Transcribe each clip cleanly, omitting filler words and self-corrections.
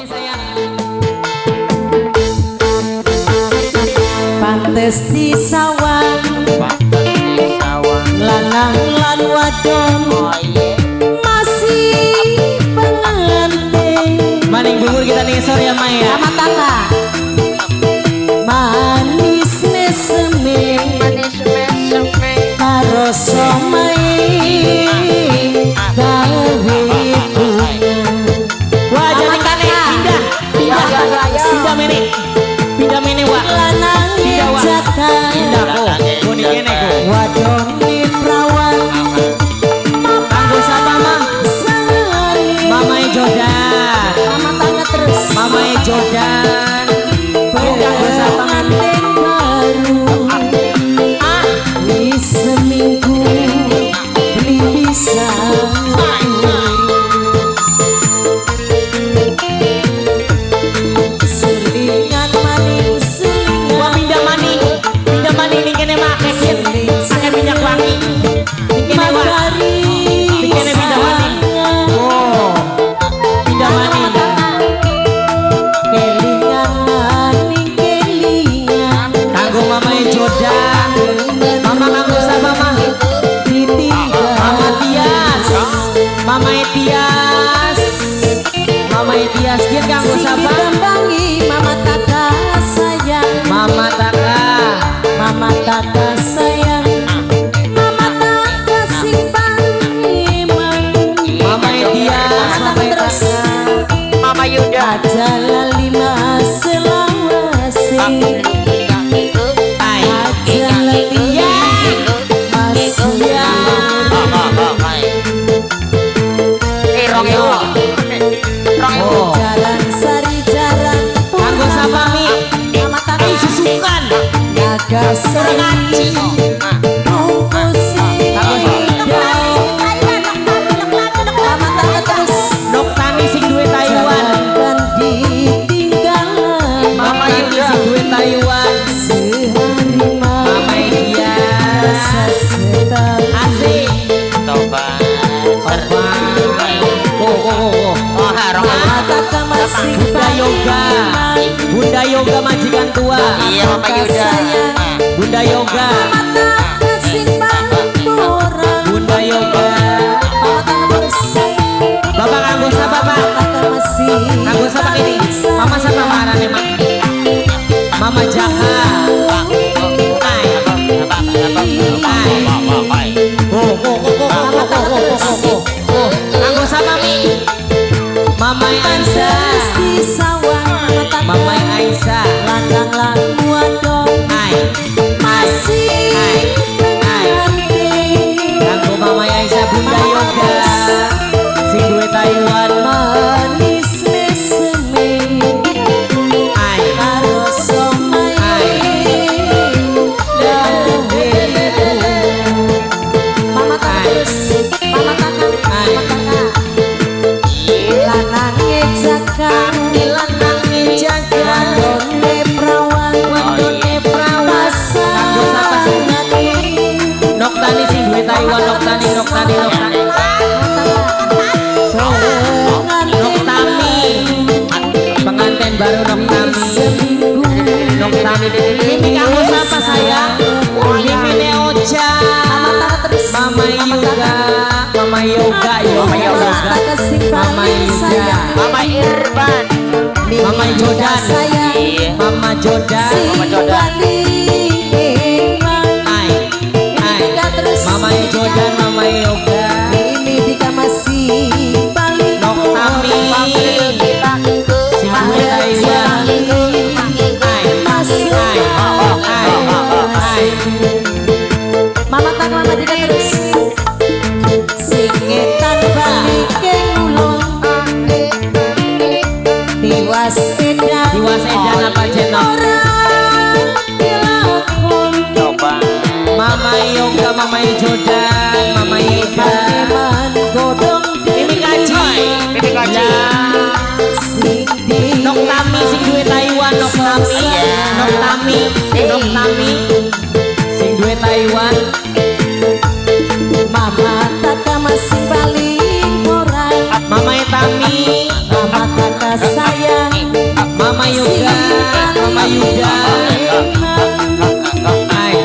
Ini sayang. Pantes disawang lanang lan wadon masih pengantin. Maning bungur kita nih sore ya Maya. Mama Tata manis meseme karo somai gawe bunga. Wah, jadi kane pindah, pindah, pindah mene, pindah mene wah. Lanang Pindah, Wak. Jaka Pindah ko, koni kene ko. Wadone prawan. Kanggo sapa mah? Sari. Mama Jordan. Mama Tata terus. Mama Jordan. Pindah kanggo sapa mah? Pengantin baru Ah, wis seminggu beli bisa selingan maning selingan. Wah pindah maning ning kene mah akeh sih. Akeh minyak wangi. Ning kene wah. Magari Ning kene pindah maning. Oh. Pindah maning. Kelingan maning kelingan. Kanggo Mama Jordan. Mama kanggo sapa mah? Ditinggal. Mama Tias. Mama Tias. Mama Tias dia kanggo sing sapa? Ditembangi Mama Taka sayang. Mama Taka. Mama Taka sayang, Mama Taka sing panemang. Mama Tias, Mama Terus. Taka. Mama Yuda. Aja lali mas selawase. Ai. Aja lali mas. Ya. Eh, 2000. 2000. Oh. Jalan sari jalan. Kanggo sapa Mi? Mama Taka. Eh, susukan. Naga sari bungkusi. Mama Taka terus. Nok Tani sing duwe Taiwan. Jangan ditinggalan. Mama Yuda sing duwe Taiwan. Sehari Mama masa Tias. setahun. Asik. Tobat. Oh, oh, oh, oh. Oh, 2000. Mama Taka masih Bunda Yoga. Bunda Yoga majikan tua. Iya, Mama Yuda. Bunda Yoga. Mama Taka sing pangpura. Bunda Yoga. Mama Taka terus. Bapak kanggo sapa, Pak? Mama Taka masih Kanggo sapa ini? Mama sapa marane, Mak? Mama Jaka. Ai. Ai. Oh, oh, oh, oh, oh, oh, oh, oh, oh, oh. Oh, kanggo sapa, Mi? Mama Aisyah. Pantes disawang Mama Taka. Mama Aisyah. Lanang lan wadon Ai. masih Ai. Ai. pengantin. Kanggo Mama Aisyah, Bunda Yoga. Sing duwe Taiwan. Manis meseme Ai. Karo somai Ai. Gawe bunga. Mama Taka Ai. terus. Mama Taka. Ai. Mama Taka. Lanange jaka. Lanange jaka. Wadone prawan. Wadone prawan. Kanggo sapa sih? Pasangane. Nok Tani sing duwe Taiwan, Nok Tani, Nok Tani, Nok Tani. Nok Tami. Pengantin baru Nok Tami. Seminggu Nok Tami. Mimi kanggo sapa sayang? Mimi Neocha. Mama Taka terus. Mama Yoga, Mama Yoga, yo Mama Yoga. Mama Taka sing Mama paling Yuda. sayang. Mama Irfan. Mimi Mama Jordan. sayang. Iya. Mama Jordan. Sing Mama Jordan. paling emang. Ai. Ai. Dika terus. Mama Jordan, Mama Yoga. Mimi Dika masih paling Nok Tami. Sing duwe Taiwan. Ai. Masih Ai. Ai. Ai. Mama Taka Mama Dika terus. Sing etan balike ngulon. Tiwas edan. Tiwas edan apa jenok? Ora dilakon. Coba. Mama Yoga, Mama Jordan, Mama Yoga. Paneman godong Mimi Kaji. Mimi Kaji. Ya. Sing di Nok Tami sing duwe Taiwan, Nok Tami. Iya. Nok Tami, Nok Tami. Sing duwe Taiwan. Mama Taka masih paling ora. Mama Tami. Mama Taka sayang. Mama Yuda, Mama Yuda. Ay,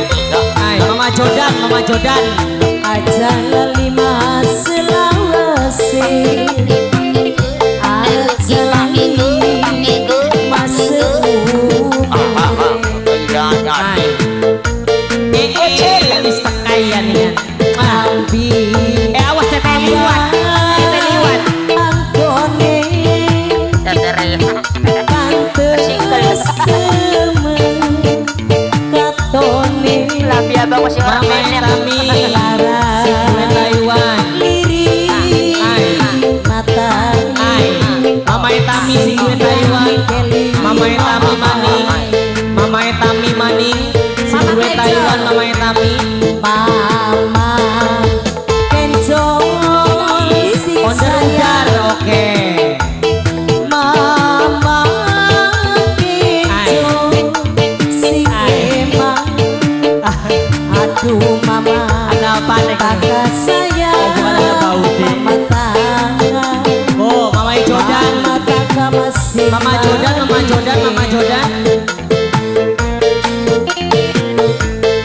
ay, Mama Jodan, Mama Jodan. Aja lali mas selawase, aja lali mas umure. Ay. Eh, eh, wis tekayan ya. Ah. Ambi Eh, awas tete liwat. Tete liwat. Anggone pantes temen katone. Labi abang masih orang Mama mener. Tami. Lara Gue Taiwan. lirik Ay. mata. Ay, Mama Tami sing gue Taiwan. Mama Tami maning. Mama Tami maning. Sing gue Taiwan Mama Tami. Mama Kencol sing Onder udar, sayang. Oke. Mama Kencol sing Ay. emang. Aduh, Mama. Ada apa nih? Kakak sayang. Oh, bukan ada Baudi. Mama tangan. Oh, Mama Jodan. Mama kakak masih. Mama Jodan, Mama Jodan, Mama Jodan.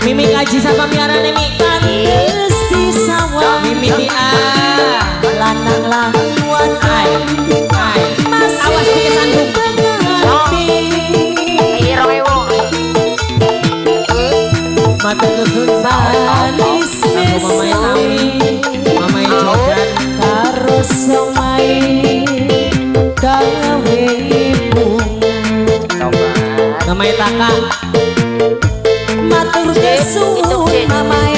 Mimi kaji siapa miarane Mi? Pantes di sawah. Mimi di A. Lanang lan Ay, wadon ay. masih Awas dikesandung. pengantin. Iya, 2000. Matur nuwun Manis. Kanggo Mama Tami, Mama Jodan. Karo somai gawe bunga. Tobat. Mama Taka. Matur Sip, suwun itu, sip. Mama.